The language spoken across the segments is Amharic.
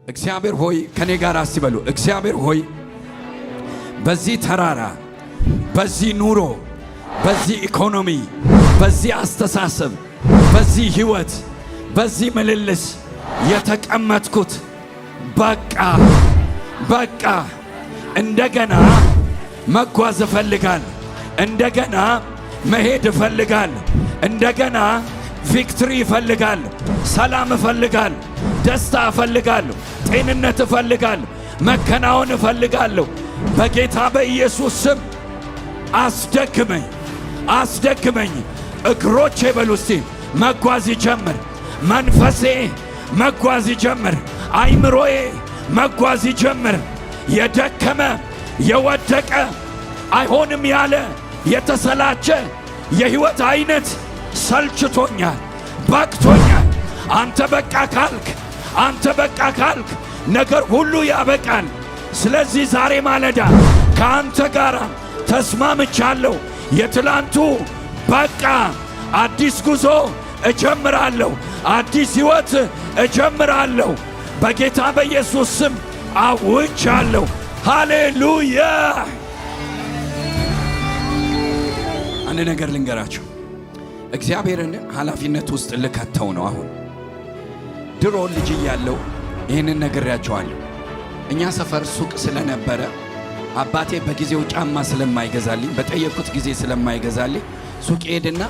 እግዚአብሔር ሆይ፣ ከኔ ጋር እስቲ በሉ። እግዚአብሔር ሆይ፣ በዚህ ተራራ፣ በዚህ ኑሮ፣ በዚህ ኢኮኖሚ፣ በዚህ አስተሳሰብ፣ በዚህ ህይወት፣ በዚህ ምልልስ የተቀመጥኩት በቃ በቃ። እንደገና መጓዝ እፈልጋለሁ። እንደገና መሄድ እፈልጋለሁ። እንደገና victory እፈልጋለሁ። ሰላም እፈልጋለሁ። ደስታ እፈልጋለሁ። ጤንነት እፈልጋለሁ። መከናወን እፈልጋለሁ። በጌታ በኢየሱስ ስም አስደግመኝ፣ አስደግመኝ። እግሮቼ በሉ እስቲ መጓዝ ይጀምር። መንፈሴ መጓዝ ይጀምር። አይምሮዬ መጓዝ ይጀምር። የደከመ፣ የወደቀ፣ አይሆንም ያለ፣ የተሰላቸ የሕይወት አይነት ሰልችቶኛል፣ በቅቶኛል። አንተ በቃ ካልክ፣ አንተ በቃ ካልክ ነገር ሁሉ ያበቃል። ስለዚህ ዛሬ ማለዳ ከአንተ ጋር ተስማምቻለሁ። የትላንቱ በቃ፣ አዲስ ጉዞ እጀምራለሁ። አዲስ ሕይወት እጀምራለሁ። በጌታ በኢየሱስ ስም አውጃለሁ። ሃሌሉያ! አንድ ነገር ልንገራችሁ። እግዚአብሔርን ኃላፊነት ውስጥ ልከተው ነው። አሁን ድሮ ልጅ እያለሁ ይህንን ነግሬያቸዋለሁ። እኛ ሰፈር ሱቅ ስለነበረ አባቴ በጊዜው ጫማ ስለማይገዛልኝ፣ በጠየቅኩት ጊዜ ስለማይገዛልኝ ሱቅ ሄድና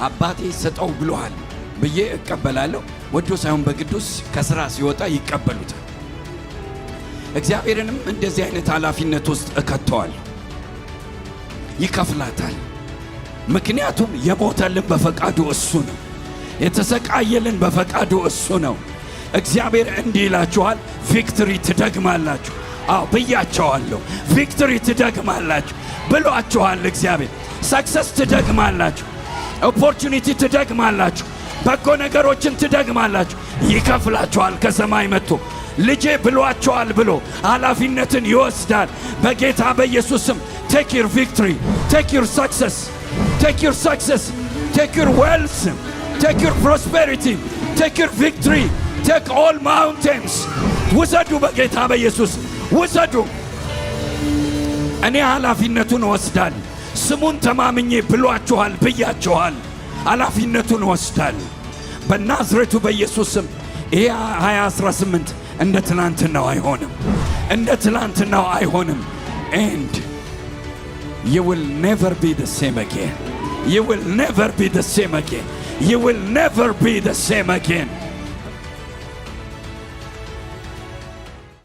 አባቴ ስጠው ብሎሃል ብዬ እቀበላለሁ። ወዶ ሳይሆን በግዱ ከስራ ሲወጣ ይቀበሉታል። እግዚአብሔርንም እንደዚህ አይነት ኃላፊነት ውስጥ እከተዋለሁ። ይከፍላታል። ምክንያቱም የሞተልን በፈቃዱ እሱ ነው። የተሰቃየልን በፈቃዱ እሱ ነው። እግዚአብሔር እንዲህ ይላችኋል፣ victory ትደግማላችሁ። አዎ ብያቸዋለሁ። Victory ትደግማላችሁ ብሏችኋል እግዚአብሔር። Success ትደግማላችሁ። Opportunity ትደግማላችሁ። በጎ ነገሮችን ትደግማላችሁ። ይከፍላችኋል ከሰማይ መጥቶ። ልጄ ብሏቸዋል ብሎ ኃላፊነትን ይወስዳል። በጌታ በኢየሱስ ስም take your victory, take your success, take your success, take your wealth, take your prosperity, take your victory, take all mountains። ውሰዱ፣ በጌታ በኢየሱስ ውሰዱ። እኔ ኃላፊነቱን እወስዳለሁ። ስሙን ተማምኜ ብሏችኋል ብያችኋል። ኃላፊነቱን እወስዳለሁ። በናዝሬቱ በኢየሱስ ስም ይሄ 2018 እንደ ትላንትናው አይሆንም። እንደ ትላንትናው አይሆንም። And you will never be the same again. You will never be the same again. You will never be the same again.